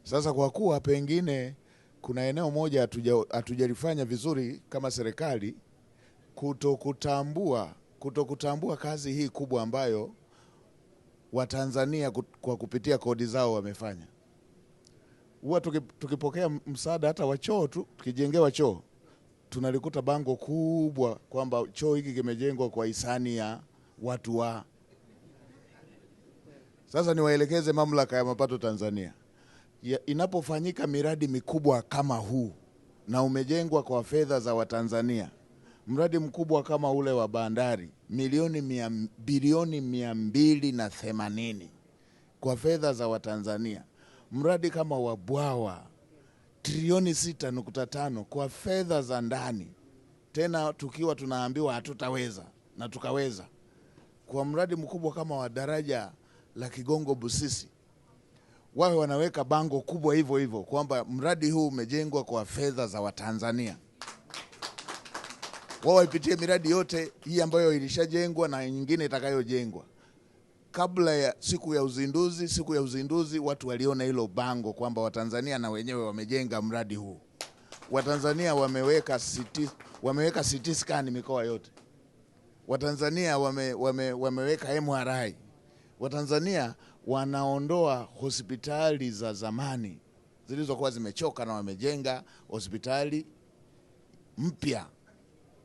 Sasa kwa kuwa pengine kuna eneo moja hatujalifanya vizuri kama serikali, kutokutambua kazi hii kubwa ambayo Watanzania kwa kupitia kodi zao wamefanya. Huwa tukipokea msaada hata wa choo tu, tukijengewa choo tunalikuta bango kubwa kwamba choo hiki kimejengwa kwa hisani ya watu wa. Sasa niwaelekeze Mamlaka ya Mapato Tanzania, inapofanyika miradi mikubwa kama huu na umejengwa kwa fedha za Watanzania, mradi mkubwa kama ule wa bandari bilioni 280 kwa fedha za Watanzania, mradi kama wa bwawa trilioni 6.5 kwa fedha za ndani, tena tukiwa tunaambiwa hatutaweza na tukaweza. Kwa mradi mkubwa kama wa daraja la Kigongo Busisi, wawe wanaweka bango kubwa hivyo hivyo kwamba mradi huu umejengwa kwa fedha za Watanzania. Wao waipitie miradi yote hii ambayo ilishajengwa na nyingine itakayojengwa. Kabla ya siku ya uzinduzi, siku ya uzinduzi watu waliona hilo bango kwamba Watanzania na wenyewe wamejenga mradi huu. Watanzania wameweka CT scan mikoa yote. Watanzania wameweka MRI. Watanzania wanaondoa hospitali za zamani zilizokuwa zimechoka na wamejenga hospitali mpya.